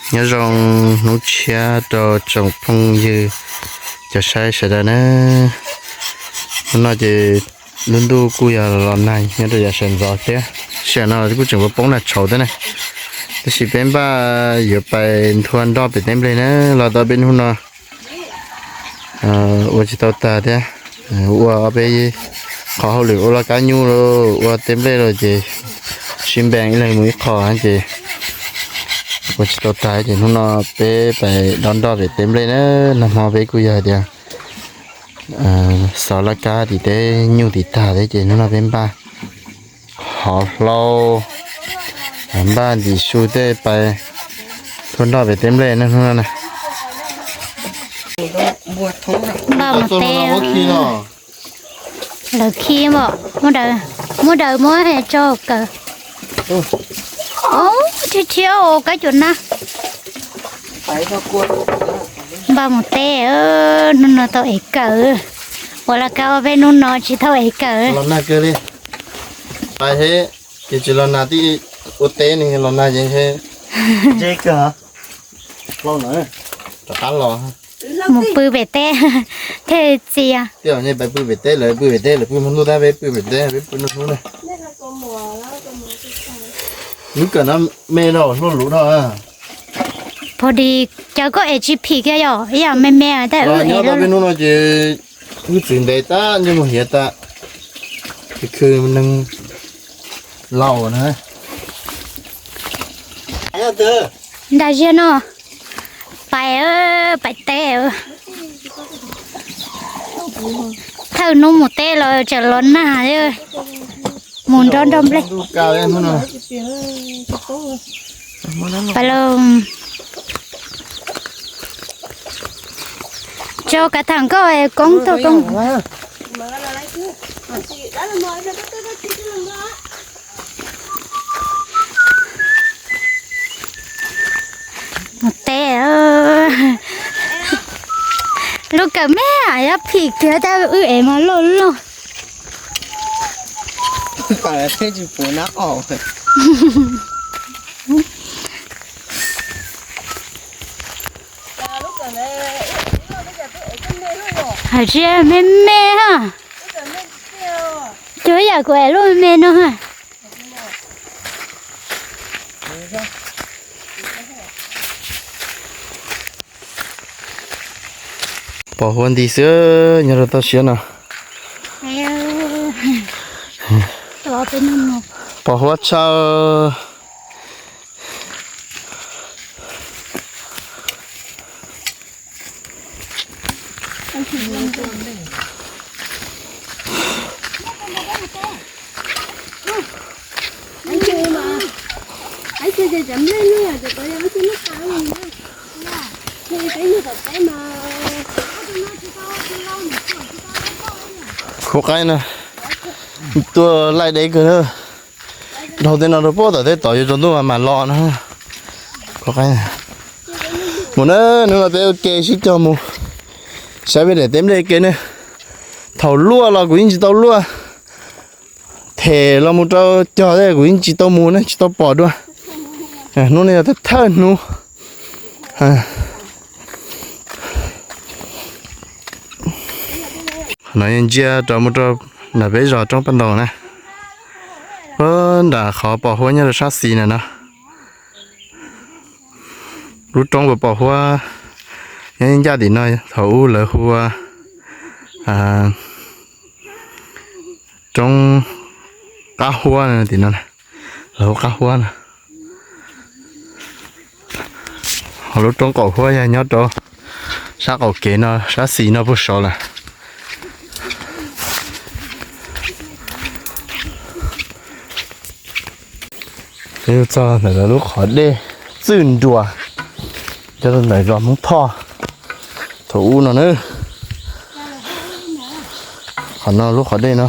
Nyob zoo hnub tshiab rau tsoom phooj ywg cov saib sawv daws na. Hnub no ces lub ntuj kuj yog los nag nyob rau yav sawv ntxov thiab. Sij hawm no kuj tseem poob nag tshauv thiab na. Tab sis peb npaj yuav pais nthua nroj pem teb nplej na, los tau peb hnub no ua tsis tau tag thiab. Ua ob peb qho hauj lwm, ua laj kab nyuj los ua teb nplej los ces sib npees ib leeg mus ib qho ces ua tsis tau tag ces hnub no peb pais dob nroj pem teb nplej na. Nag hmo peb kuj yog tias xov laj kab tim teb nyuj tim tag thiab ces hnub no peb npaj hov hlau, npaj ntim su tej pais nthua nroj pem teb nplej na hnub no na. Npaj mus teb, lawv khi mas, muab daws, muab daws muab tso kawm. Ob, rhiab rhiab os kab cuam na. Npaj mus teb, hnub no tau ev kawm. Ua laj kab ob peb hnub no tsis tau ev kawm. Los nag kawg li. Pais he, ces tsis los nag tib ua teb ne, los nag ces he. Rov qab los. Mus pw pem teb thiaj txias. Tej zaum nej pais pw pem teb, lawv pw pem teb, lawv pw hmo ntuj tab peb pw pem teb, peb pw noj hnub na. Lub kawm no me rau hluaj luv rau. Pho di, cov koj ev tsis phim kiag yom, ib yam me me tab wb ev rau peb hnub no ces wb txwv ntev tag, ntsej muag hiav tas, khw neeg laus na. Nram ziag no, pais, pais teb. Thawj hnub mus teb los tseem los nag, mus nroj nroj nplej. Pais los. Tso kav tham nkoj koob tuaj koob. Mus teb, lub kawm me, yog phim kiag tab wb ev mas loj loj. Hais tsis me me ha. Cov Yam kuv es lub me no. Pos huab nti xwb nyob rau toj siab no. Pos huab tshaj. Khub qaib no tuaj laij deb kawg na. Dhau tej no rau pem tom tej tod yuav tsaus ntuj mas mam los no. Khub qaib, mus na, hnub no peb ua ke sib cog mus saib peb daim teb nplej ke ne. Thaum luaj los kuv yeej tsis tau luaj, them los mus rau cog thiab kuv yeej tsis tau mus ne, tsis tau pom dua. Hnub no yog thawj thawj hnub. Qhov no yeej ntsia rau mus rau nram peb zos roob paj ntaus na. Nram qhov pos huab nyob rau sab xis na no. Lub roob uas pos huab nyob ncaj tim no thaum ub lawv hu ua roob qab huab no tim no, lawv hu qab huab no. Ho lub roob qaum huab yog nyob rau sab qaum kev no sab xis no puag saud lawm. Peb txog ntawm lawv lub qhov dej Txwj Nruas, cov ntawm zos Hmoob Thoj thaum ub no na. Qhov no lub qhov dej no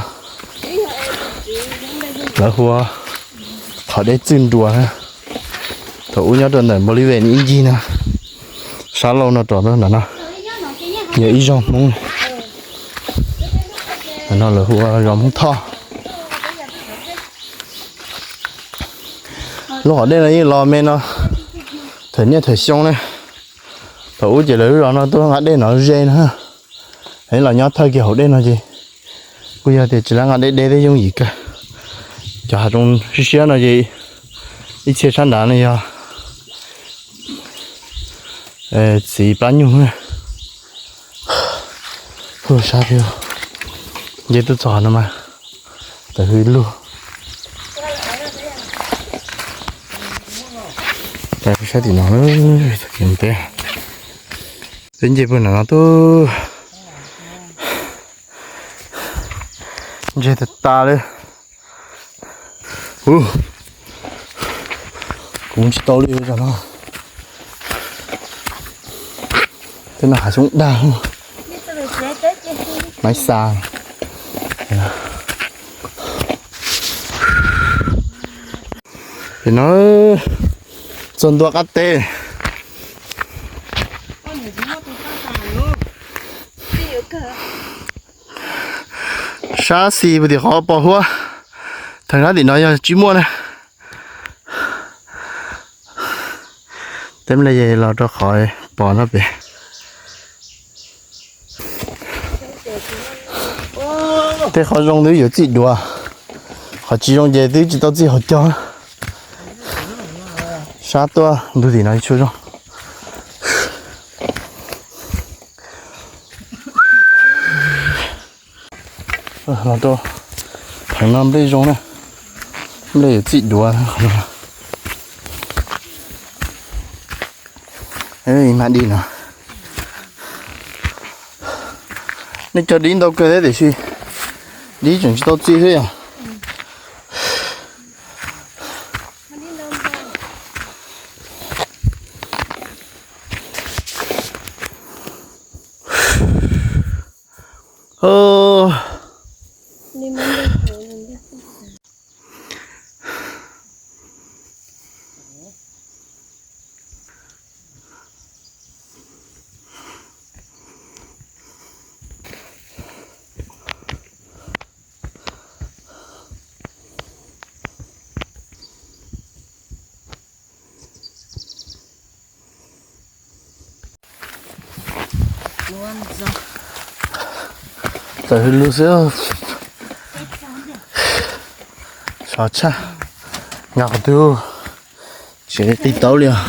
lawv hu ua qhov dej Txwj Nruas. Thaum ub nyob rau ntawm Npaus Lis Ves ib ncig no, sab laug no rov ntawm no, yog ib zos Hmoob. No lawv hu ua zos Hmoob Thoj. Lub qhov dej no yeej los me no thaum niaj thaum xyoo ne. Thaum ub ces lawv lub zos no tuaj nqa dej no ze no, los nyob thawj kiag hauv dej no ces kuj yog tias tsis lab nqa dej deb thiab yooj yim kawg. Cov hav zoov siab siab no ces ib txhia sab nrad no yog txiv plab nyuj na. Hu sab thiab, nce tuaj txog no mas tawm hws lug. Sab tim no, peb nce puag nram no tuaj, ntseg tas tas li. Kuv tsis tau li zog no. Tej no hav xyoob dag. Maiv xas. Ces no txog ntua qab teb. Sab xis puag tim qhov pos huab, thawm sab tim no yog tsis muaj na. Teb nplej los rau qhov pos no pem. Tej qhov zoo twb yuav txij duav, qhov tsis zoo ces twb tsis tau txij hauv cog. Sab tuaj ntug tim no tsuas zoo. Los rau qhov no nplej zoo na, nplej yuav txij duav. Mas dib no, nej cog dib ntau kawg thiab tiam sis dib tseem tsis tau txij xwb yom. Txawm hws lug xwb. Tshaj, nqa qhov twg tsev qis tau li os.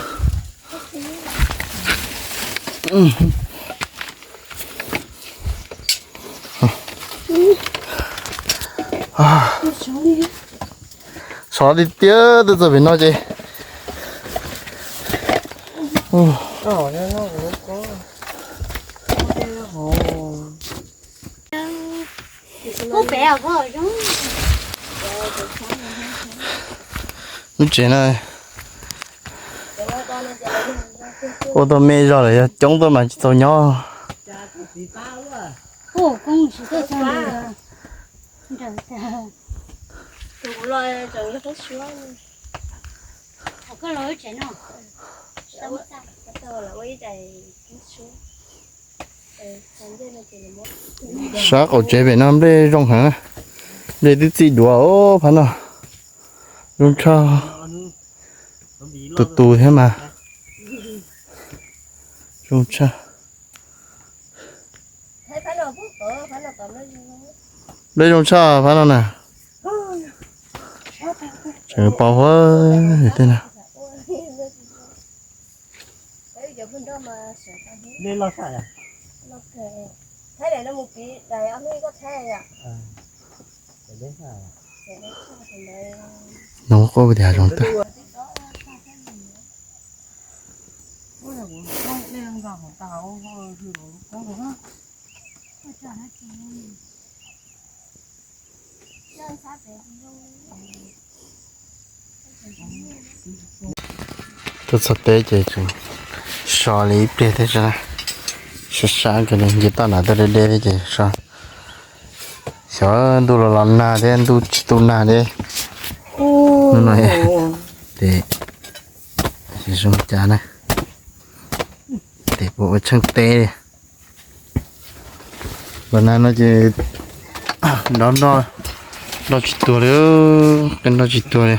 Sov tiag tiag, tuaj txog pem no ces lub tsev no ua tau me zog lawm, yog coob tuaj mas tsis txaus nyob. Sab qaum tsev pem no nplej zoo heev, nplej twb txij duav os phab no. Zoo tshaj, tus tus thiab mas zoo tshaj. Nplej zoo tshaj phab no na. Tseem pos huab tej no. Nov quaj tias zoo tag. Tuaj txog teb ces tseem so li ib pliag thiab, sab sab kawg li, nce toj nram tuaj deb deb thiab ces so. Xyov ntuj los los nag thiab ntuj tsis tu nag thiab. Hnub no ces zoo cas na, ces puas ua tsheej teb li. Los nag no ces nrov nroj, nroj tsis tuag li, qe nroj tsis tuag li.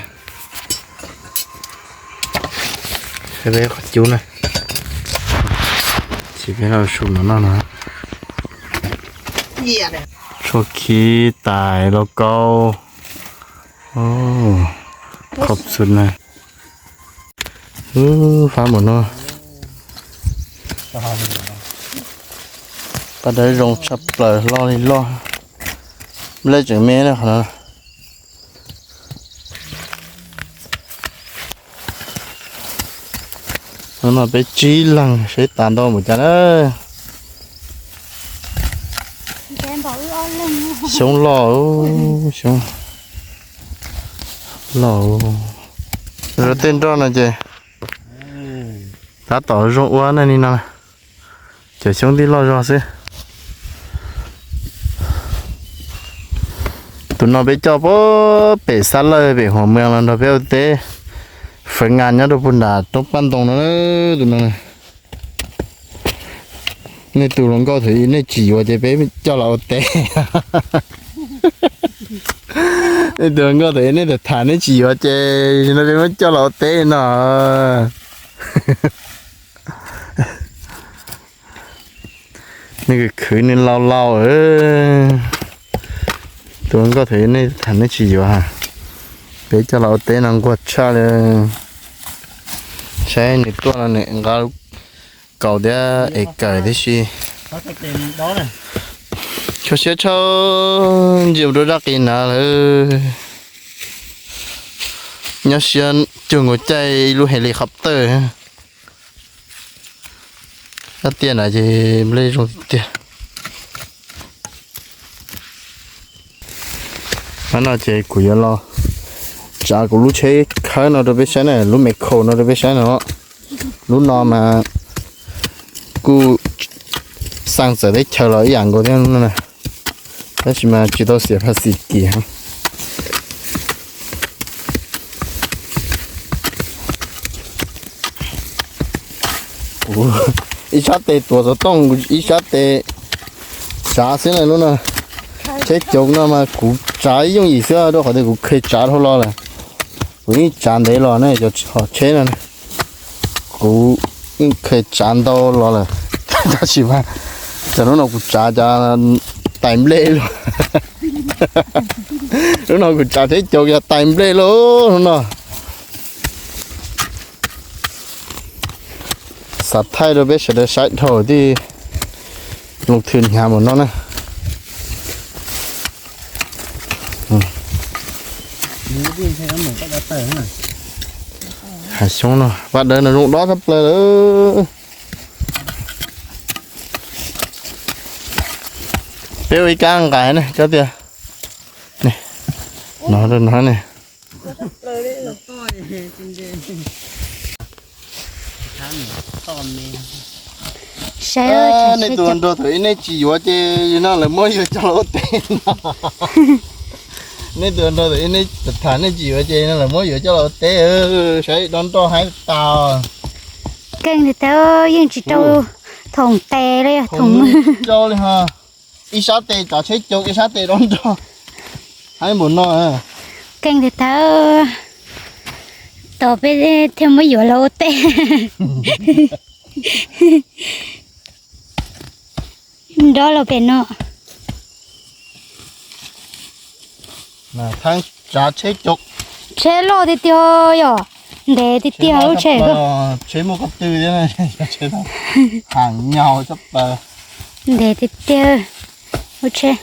Qhib peb qhov cub na, tsis peb los su no noj no. Tshuaj khib tais lauj kaub, khob xwb na. Fab npaum no. Paj dawb zoo tshaj plaws, loj li loj. Nplej tseem me na qhov no. Hnub no peb tsib leeg seb tas ntau npaum cas na. Xyoob loj, xyoob loj. Tej nroj no ces tab tom zoo ua na li no. Cov xyoob tib loj zog xwb. Tus no peb coj puag pem Xab Lawj pem Huam Mwees los nrog peb ua teb fawv ngas nyob rau puag nram roob Paj Ntoo no. Tus no, nej tus hluas nkauj thaum nej tsis yuav ces peb coj los ua teb. Nej tus hluas nkauj thaum nej tham nej tsis yuav ces no peb muab coj los ua teb no. Nej khwv khwv nej lau lau. Tus hluas nkauj thaum nej tham nej tsis yuav, peb coj los ua teb no nquag tshaj li. Saib nws tuaj no nws nqa kaus thiab es kawm tib si. Kho siab tshaj, ntsia mus rau zaj qis nav lawm. Nyob siab cuag nkaus caij ib lub helicopter. Dab tiaj na ces nplej zoo tiag. Hnub no ces kuv yuav los tsav kuv lub tsheb khawb no rau peb saib na, lub me khau no rau peb saib no. Lub no mas kuj xaa txawv teb chaws los ib yam nkaus thiab no na, tab sis mas tsis tau xiam phaj xim kim. Kuv ib sab tes tuav xov tooj, ib sab tes tsav xwb na. Lub no tsheb coob no mas kuv tsav ib yooj yim xwb rau qhov tias kuv kheev tsav dhau los lawm. Kuv yeej tsav ntev los ne, cov hom tsheb no kuv yeej kheev tsav ntau los lawm, tab sis mas cov lub no kuv tsav cov tais nplej luaj. Hnub no kuv tsav tsheb caum yog tais nplej lauj hnub no. Xav thaij rau peb sawv daws saib dhau tij loo thwm hnyav mus no na. Hav xyoob no paj dawb no zoo dob tshaj plaws lawm. Peb ua ib kab nqaij ne, koj tias no, no ne. Nej tus nrog thaum ib nej tsis yuav ces no lawv muab yuav coj los ua teb no. Nej tus nrog thaum ib nej tham nej tsis yuav ces no lawv muab yuav coj los ua teb. Saib dob nroj haib tas. Keej tiag tiag, yeej tsis rau thoom tes li, thoom mw. Rau li ho, ib sab tes tsav tsheb caum ib sab tes dob nroj. Haib npaum no. Keej tiag tiag, tos peb thiaj muab yuav los ua teb. Nrov los pem no. Thaib tsav tsheb caum. Tsheb loj tiag tiag yom, ntev tiag tiag lub tsheb. Tsheb muaj qhov twg thiab, heev nyaus tshaj plaws. Ntev tiag tiag lub tsheb.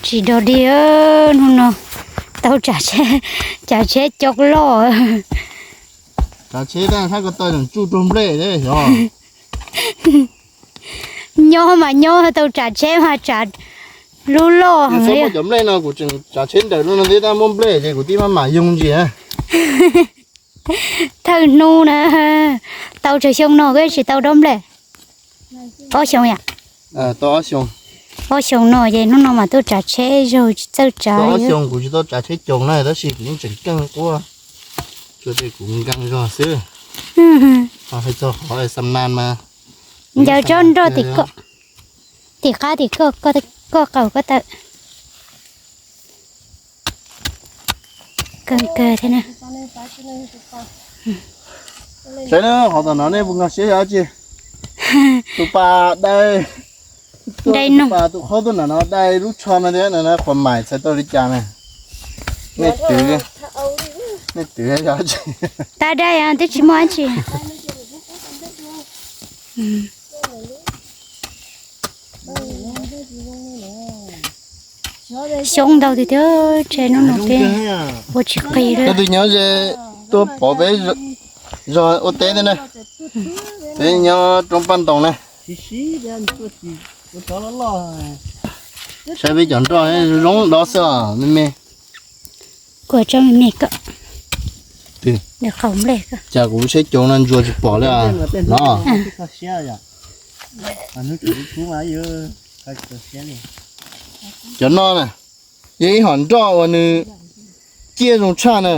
Tsis dog dig, hnub no tau tsav tsheb, tsav tsheb caum loj. Tsav tsheb tab saib ko taw tseem tsuj rau nplej thiab xyov. Nyob mas nyob tau tsav tsheb mas tsav lub loj heev li. Cov nplej no kuv tseem tsav tsheb nrawm lub no thiab tab muab nplej ces kuv tib maj mam yoog ntsis. Thawj hnub na, tau tsawg xyoo no koj tsis tau dob nplej? Ob xyoo yom? Tau ob xyoo. Ob xyoo no ces hnub no mas tuaj tsav tsheb zog tsis txawj tsav. Tau ob xyoo kuv tsis tau tsav tsheb caum na tab sis kuv yeej tseem keej quaj, tsuas tias kuv nkees zog xwb. Hais txog qhov xam nas mas ncaws tsob nroj tim koj, tim qab tim koj, koj qaug koj taw. Kawg kawg thiab na. Saib na, qhov tom no nej puas nkag siab yog dab tsi? Tus pas dai, tus pas tus qhaub tuaj nram no dai lub tsho no thiab no, qhuas mais txhais tau li cas na? Nej twv, nej twv yog dab tsi? Tab dai twb tsis muaj dab tsi. Xyoob ntau tiag tiag, tsheb hnub no peb ua tsis qis li. Koj twb nyob ze tuaj pov peb zog ua teb thiab na. Peb nyob roob Paj Ntoos na. Saib peb cov nroj zoo dob xwb os me me. Kuv tso me me koj. Cas kuv lub tsheb caum no ntsuas tsis pom li no. Cov no na, yog ib hom nroj uas nws ciaj zoo tshaj na.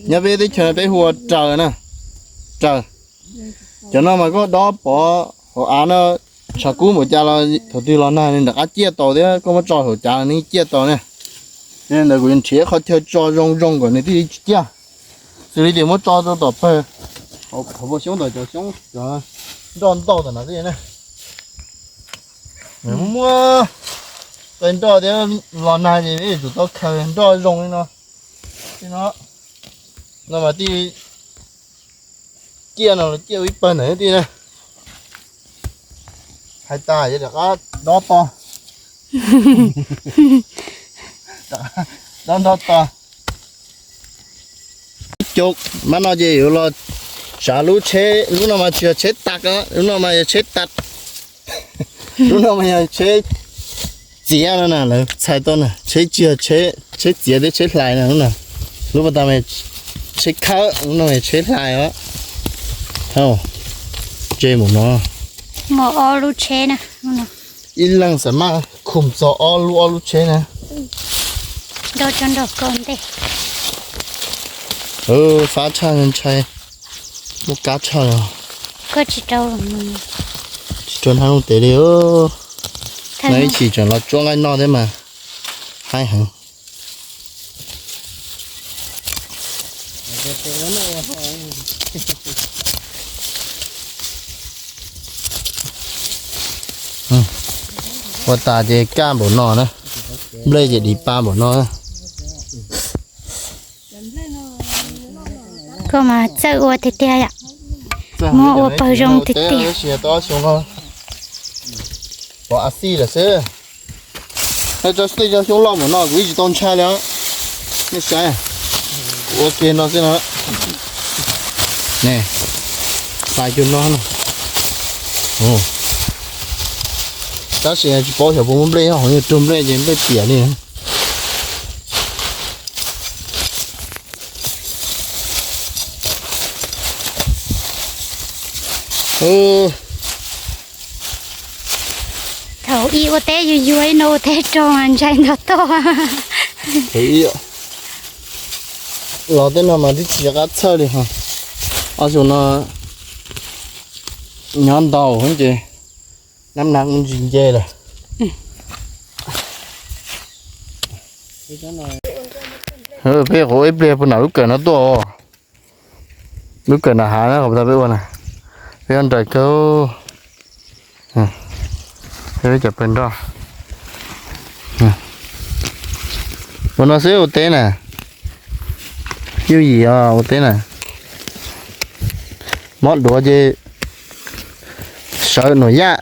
Nyob peb teb chaws no peb hu ua raws na, raws. Cov no mas koj dob pov hauv av no, tshav kub npaum cas los thaum twg los nag nws nram qab ciaj tau thiab, koj muab tso hauv cav los nws ciaj tau ne. Yog li ntawd kuv yuav nrhiav qhov chaw tso zoo zoo kom nws thiaj li tsis ciaj. Xws li tias muab tso rau tom pawg hauv paus xyoob ntawm cov xyoob cov nroj ntau tom no xwb na. Muab tau nroj thiab los nag ces yuav tsum tau khaws nroj zoo li no. Li no, no mas thiaj ciaj no los ciaj ua ib pawg ntawm thiab na. Hais tas yuav rov qab dob to. Dob nroj to. Cov mab no ces yuav los tsav lub tsheb, lub no mas tsis yog tsheb tas, lub no mas yog tsheb tas. Lub no mas yog tsheb txiav no na, lawv txhais tau na, tsheb tsis yog tsheb txiav thiab tsheb hlais na lub no. Lub pas tas mas tsheb khawb, lub no mas tsheb hlais os. Thaum tse mus no, muaj ob lub tsheb na, ib leeg xam maj khum txog ob lub, ob lub tsheb na. Nroj tso nroj ko ntej. Fab tshaj ntshai, muaj kab tshaj los. Koj tsis rau, tsis rau hnab looj tes li. Nag ib chim tseem los tsuab nqaij noj thiab mas haib heev. Ua tas ces kaj npaum no na, nplej ces dim pa npaum no. Koj mas txawj ua tiag tiag yom, muab ua pawg zoo tiag tiag. Pov a xij lawm xwb. Tso tej xyoob loj npaum no kuv yeej tsis tau ntshai li os. Nej saib, kuv ua kiag no xwb no. Ne, hlais cuag no no. Tab sis tsis paub xyov puas muaj nplej, hauv yog raug nplej ces nplej piam li. Thaum ub ua teb yuag yuag, ib no ua teb rog mas ntshai ntog toj. Los tej no mas twb tsis qab txhawj li ho. Ob xyoo no nyob ntau ces nab nab kuj ntsis nce lawm. Peb qhuav ib pliag puag nram lub kawm no tuaj. Lub kawm nram hav na, qhov tas peb ua na, peb ua nrawm kawg. Peb cov pawg nroj. Ua no xwb ua teb na. Yooj yim os ua teb na. Mob duav ces sawv nuam yaj.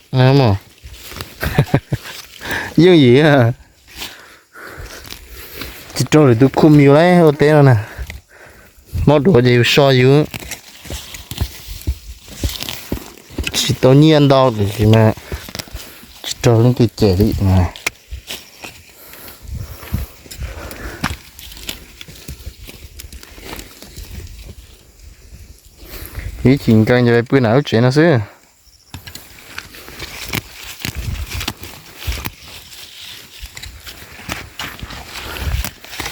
Yooj yim. Tsis raug lwm tus khum yus lawm ua teb no na. Mob duav ces yus so yus. Tsis tau nyiaj ntau tiam sis mas tsis raug leej twg cem li na. Ib chim nkees ces pw nram lub tsev no xwb.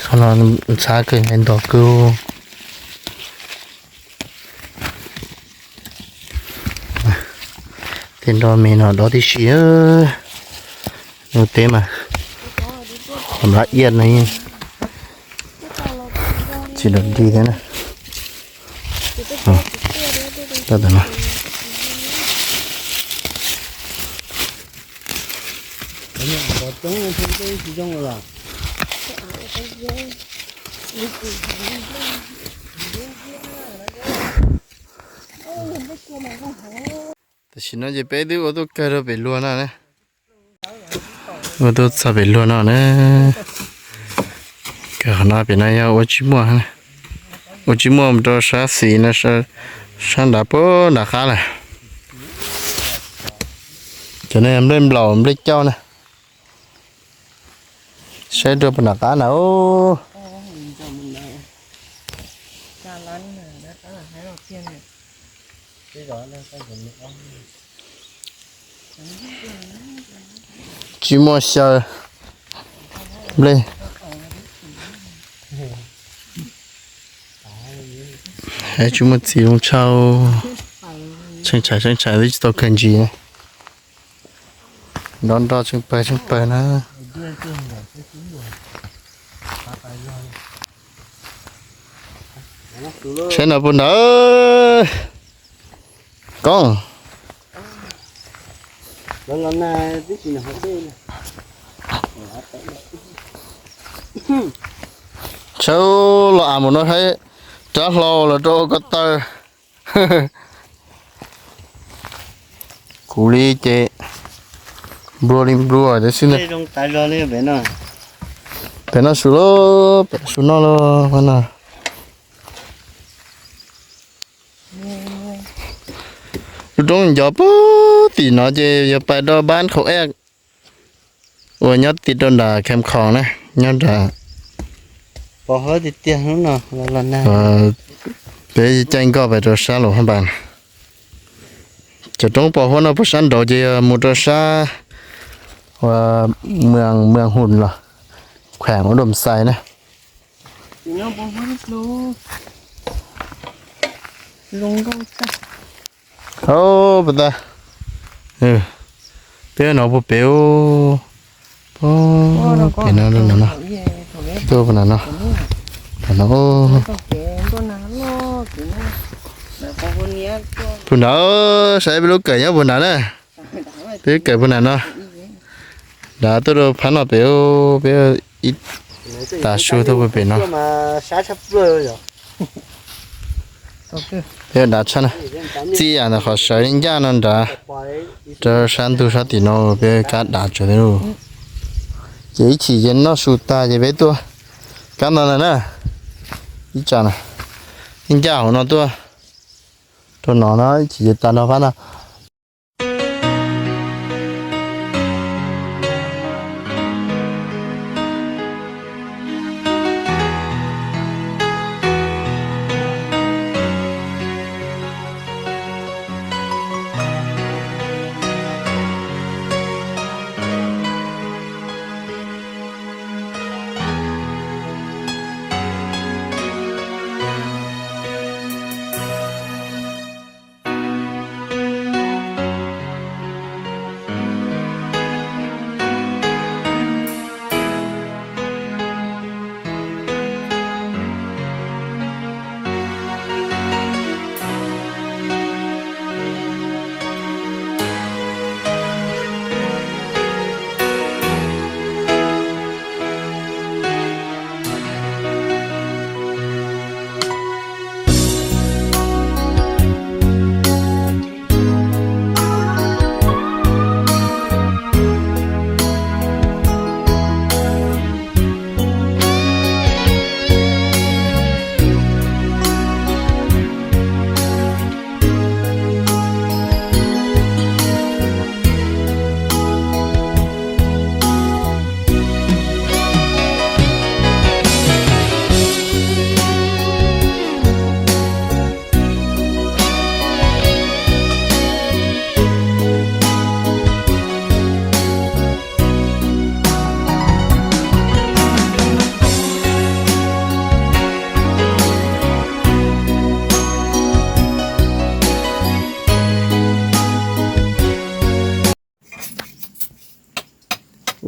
Qhov no ntxhab kawg, nqaij ntog kawg. Tej nroj me no dov tib si. Ua teb mas qhov nplab iab no tsis dog dig thiab na. Tam sim no ces peb twb ua tuaj kawg rau pem luag no na. Ua tuaj txog pem luag no na. Kawg qhov no pem no yog ua tsis muaj, ua tsis muaj mus rau sab xis no, sab nrad puag nram qab lawm. Cov no nplej nplaum nplej cauj na. Saib rau puag nram qab na. Tsis muaj xyaw nplej. Tsis muaj txiv zoo tshaj. Tsheej tshav tsheej tshav twb tsis tau kawg ntsis. Nrov nroj tsheej pawg tsheej pawg na. Saib no puag nrad. Koob. Tshawb los as mus no saib, rab hlau los rau ko taw. Kuv li ces nplua li nplua xwb. Pem no su lauj, pem su no lauj no. Lub roob ncov puag tim no ces yog pais rau npab qhov ej uas nyob tim rau nram Khem Khoom na, nyob nram. Peb caij nkoj pais rau sab Luam Phaj Npas. Cov roob pos huab no puag sab nraud ces yog mus rau sab Mws Hum los khuam ua Dom Xais na. Au, puas tas. Peb no puag pem, pem no, no, no. Tuaj puag nram no. Nram no. Puag nrad, saib peb lub kawm nyob puag nrad na. Peb lub kawm puag nram no. Dav tuaj rau phab no pem, peb ib tas su tuaj pem no. Peb dav tshaj na. Txij yam ntawm qhov sawv ncaj no nrad rau sab ntug sab tim no peb kab dav tsawv thiab lauj. Ces ib chim ces noj su tag ces peb tuaj kab no lawm na. Ib tsam na, ncaj hauv no tuaj rau no no ib chim ces tag no phab no.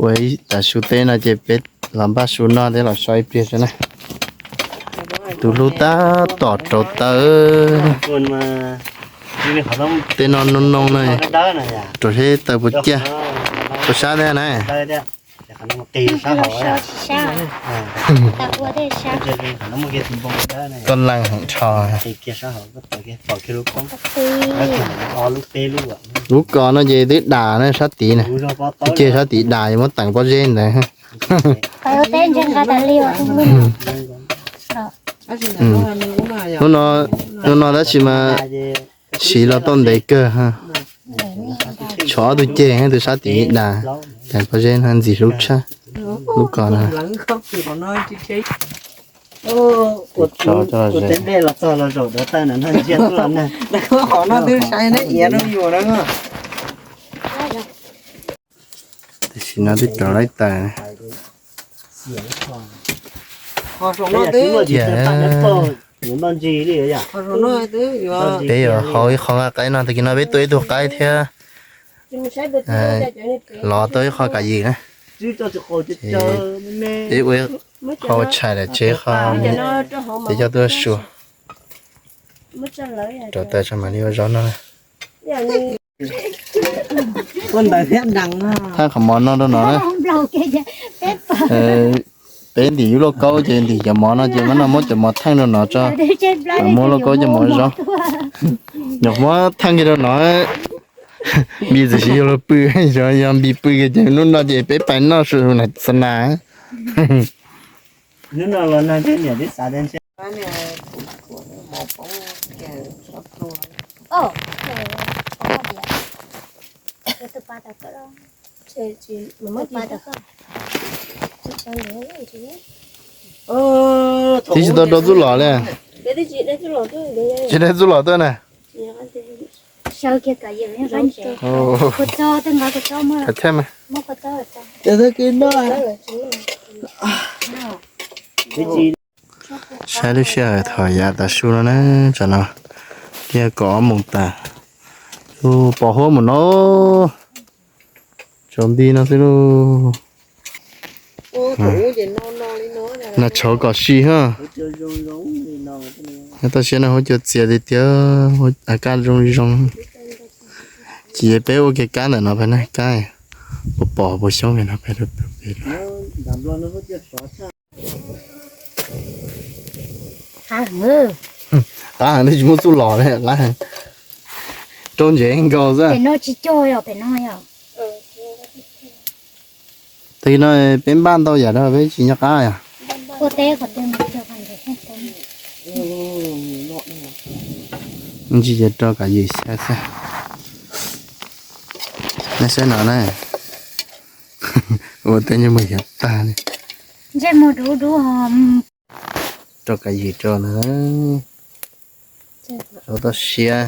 Ua ib tas su teb no ces peb los npaj su noj thiab los so ib pliag tso na. Tus hlub tab tom rauv taws. Tej no noo noo na, rau seb taws puas ciaj, puas sab thiab na. Koj leej heev rho. Lub ko no ces twb dam na sab tid na, ces sab tid dam yuav muab teem pob zeb ntawd. Hnub no tab sis mas siv los tau ntev kawg. Tshuav ob tug ceg, tus sab tid dam, teem pob zeb no ntxim hlub tshaj. Lub ko no. Tam sim no twb rauv laib tas. Peb yuav hau ib qho nqaij qaib no, tag kis no peb tua ib tug qaib thiab lov tau ib qho kas yim na. Peb ua ib qho ua tshais lawm tseg qho, peb coj tuaj su. Rauv taws tso mam li ua zaub no. Thaij qhov mov no rau no na. Peb ntim ib lauj kaub ces ntim cov mov no ces mam no muab cov mov thaij rau no tso, mam muab lauj kaub cov mov zaub. Nyuam muab thaij kiag rau no, Npis txawm tsis yog luag pw, yog Npis pw kiag ces hnub no ces peb pais noj su na xa nas. Twb tsis tau rau txuj lom li. Tsis rau txuj lom tuaj na. Saib lub sij hawm thaum yav tav su no na, tsam no twb yog kaum ob moos tas. Ub, pos huab mus no, tsaus nti no xwb lauj. Nas tshauv kom si ha. Toj siab no huab cua txias tiag tiag, a kaj zoo zoo. Ces peb ua kiag kab ntawm no peb na, kab. Puas pom puas xyoob pem no pem rau pem. Qab heev, qab heev, nej tsis muaj txuj lom li, qab heev. Rau ntsev nkaus xwb. Pem no tsis cog yom, pem no yom. Tag kis no peb npaj ntau yam rau peb tsis nco qab yom. Ua teb kom teb mus cog ntsev. Ntsis ces rau kav yim xyab xyab. Nej saib no na. Ua teb ntsej muag yuav tag li. Ntsej muag dub dub ho. Rau kav yim rau na. Rau toj siab,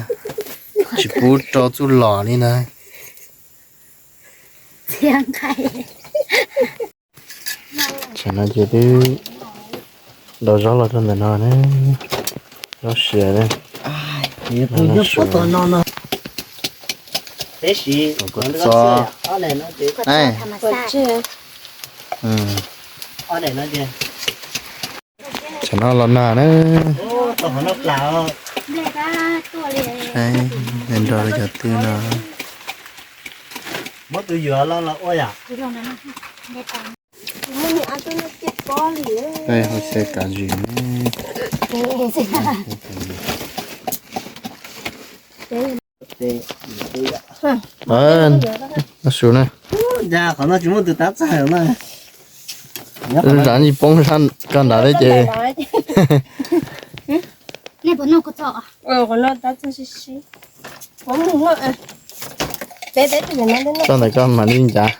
tsis pub rau txuj lom li na. Tam no ces twb ntaus zaub los rau ntawm no ne, zaub siav ne. Txo, tam no los nag na. Nrog cov twg no. Hauv xyaw kav zim ne. No su na. Zam tsis poob sab koj nrad li ces. Tso ntawm koj mam li ncav.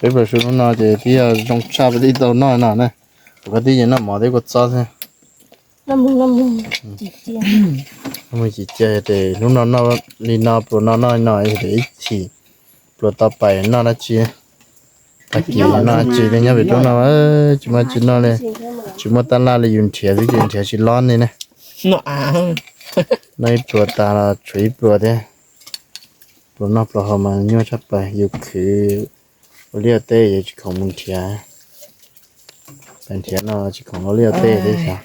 Peb pluas su hnub no ces twb yog zoo tshaj peb twb tau noj no na. Kuv koj twb yeej noj mov thiab kua txob xwb. Mus tsis cia ces hnub no noj li no, pluas no noj li no, yog tias ib chim pluas tau pais noj dab tsi, tag kis noj dab tsi li. Nyob pem roob no tsis muaj tsis noj li, tsis muaj tab laj li, yus nrhiav xwb ces nrhiav tsis lob li ne. Noj ib pluas tas los tshuav ib pluas thiab. Pluas noj pluas haus mas nyuaj tshaj plaws, yus khwv ua liaj ua teb yuav tsis khoom mus nrhiav, pais nrhiav no tsis khoom ua liaj ua teb thiab xyov.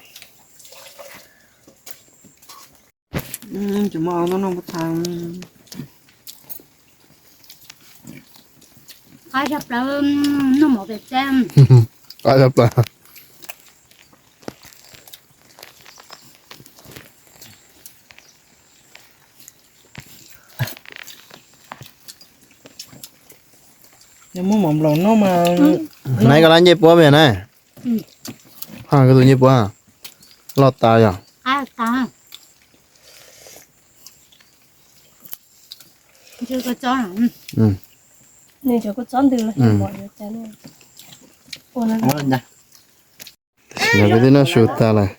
Qab tshaj plaws, noj mov pem teb. Qab tshaj plaws. Naiv koj lab ncej puab pem na. Koj tus ncej puab loj tas yog. Tam sim no peb twb noj su tas lawm,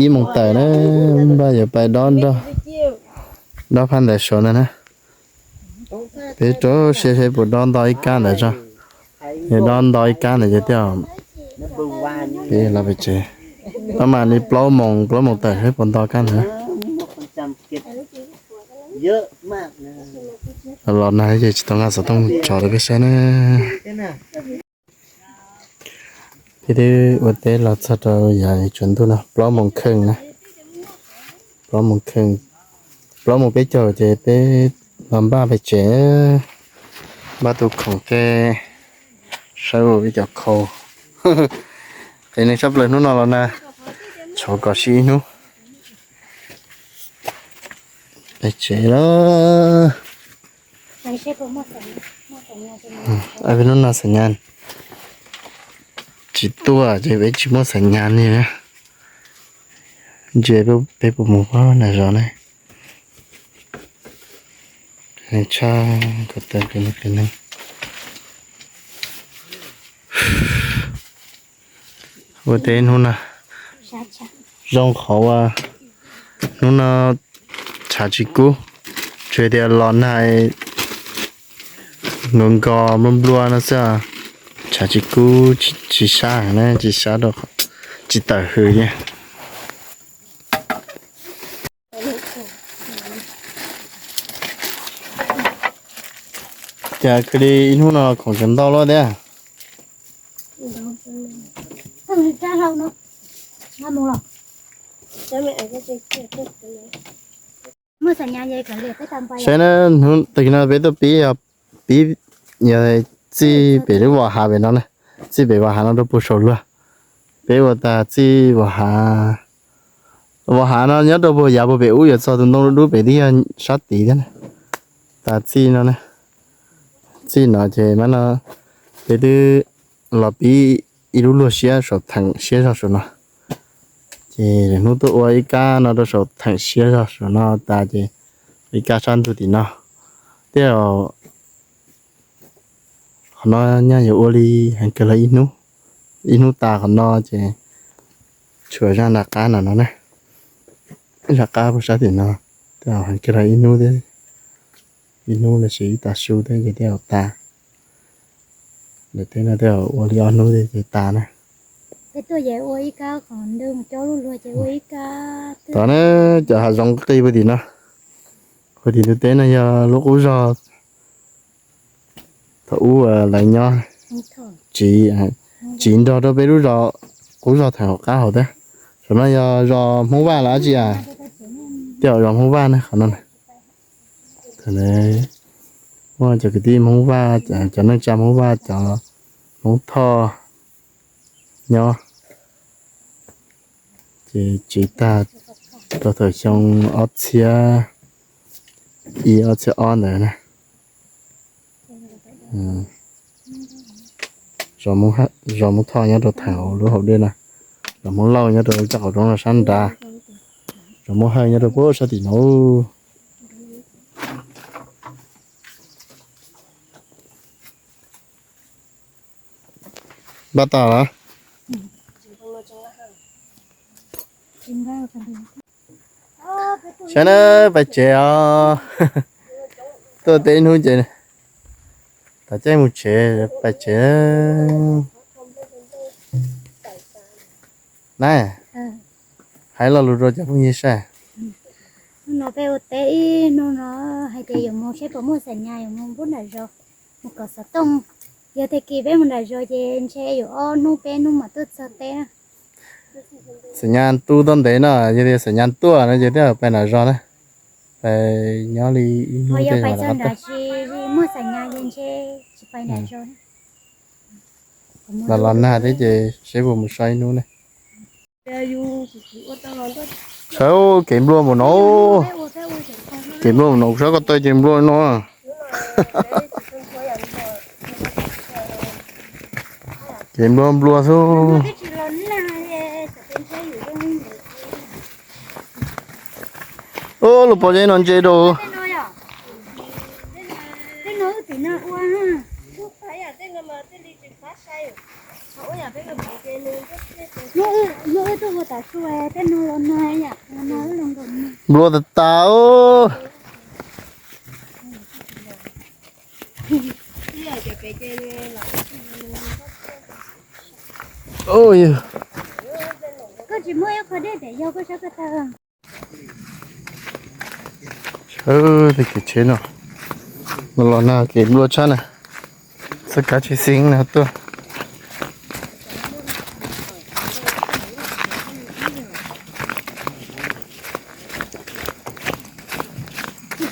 ib moos tawm na, npaj yuav pais dob nroj, dob phab ntawd saud ntag na. Peb rau siab seb puas dob nto ib kab ntawd tso. Yog dob nto ib kab ntawd ces thiaj peb los pem tsev. Tab mas li plaub moos, plaub moos tawm seb puas nto kab ntawd. Los nag ces tsis tau nqa xov tooj tso rau peb saib na. Peb twb ua teb los txog rau yav tsaus ntuj no plaub moos kheej na. Plaub moos kheej, plaub moos peb caug ces peb los npaj pem tsev, npaj tus khoom tej, sawv ua peb cov khau. Qias neeg tshaj plaws hnub no los na, tshov kom sib ib hnub. Pem tsev lawm. Peb hnub no xam nyas tsis tuaj ces peb tsis muaj xam nyas li na. Ntsia peb puas mus pab na zov ne. Qias neeg tshaj, ko taw qias neeg qias neeg. Ua teb hnub no zoo qhov ua hnub no tshav tsis kub, tsuas tias los nag nkaus nkos nplua nplua no xwb, tshav tsis kub, tsis sab heev na, tsis sab rau, tsis tawm hws li. Cas kawg li ib hnub no khoom tseem ntau luaj thiab. Saib na, hnub twg no peb tuaj pib, pib txij pem lub vos hav pem no na, txij pem vos hav no rau puag saum luag. Peb ua tas txij vos hav, vos hav no nyob rau puag yav puag pem ub yuav txog tus ntoo dub dub pem twb yog sab tid thiab na. Tas txij no na, txij no ces mam no peb twb los pib ib lub luag siab saum theem siab zog saum no. Ces hnub tuaj ua ib kab no rau saum theem siab zog saum no tas ces ib kab sab ntug tim no. Tej zaum qhov no nyaj yuav ua li heev kawg los ib hnub, ib hnub tas qhov no ces tshuav zaj nram qab no no na, zaj qab puag sab tim no. Tej zaum heev kawg los ib hnub thiab, ib hnub los sis ib tag su thiab ces tej zaum tas. Daim teb no tej zaum ua li ob hnub thiab ces tas na. Tod na, cov hav zoov qis puag tim no, puag tim ntug teb no yog lub qub zog thaum ub lawv nyob tsiv, tsiv nrog rau peb lub zos, qub zog theem hauv qab hauv thiab. Saum no yog zos Hmoob Vaj los dab tsi a? Tej zaum zos Hmoob Vaj ne qhov no. Thaum ntawd muaj cov kwv tij Hmoob Vaj, cov neej tsa Hmoob Vaj, cov Hmoob Thoj nyob, ces tsiv tag rau thaum xyoo ob txhiab ib ob txhiab ob ntawd na. Zos Hmoob Thoj nyob rau theem hauv lub hauv dej na, zos Hmoob Lauj nyob rau lub caj qaum roob no sab nrad, zos Hmoob Hawj nyob rau puag sab tim no. Npaj tas los? Saib na, pais tsev os. Tuaj teb hnub ces tom caij mus tsev, pais tsev. Na, hais lo lus rau cov phooj ywg saib. Hnub no peb ua teb ib hnub no, hais tias yuav mus saib puas muaj xam nyas yuav mus npub nram zos, mus kom xov tooj. Yog tag kis peb mus nram zos ces ntshe yuav ob hnub peb hnub mam tuaj txog teb na. Xam nyas tu tau ntev no, yog tias xam nyas tuaj no ces thiaj pais nram zos na. Pais nyob li ib hnub tej zaum los tsis muaj xam nyas ces ntshe tsis pais nram zos. Los los nag thiab ces seb puas mus so ib hnub ne. Sawv kev nplua npaum no, kev nplua npaum no, sawv ko taw ces nplua no. Kev nplua nplua xwb. Ub, lub pob zeb no ntse rau. Nplua tas tas. Koj tsis muaj ib qho dej pem yog koj sab ko taw. Sawv tej kev tsheb no, los los nag kev nplua tshaj na. Txoj kab tsheb xeeb no tuaj.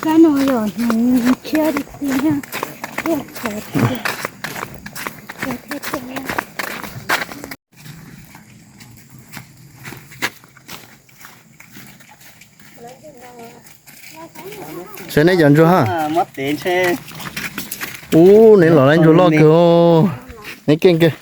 Kab no yog hnyuv tshiab tiag tiag, thiaj khov tiag, thiaj tiag. Saib neb cov ntsuag ha. Ub, neb los laib ntsuag loj kawg, neb keej kawg.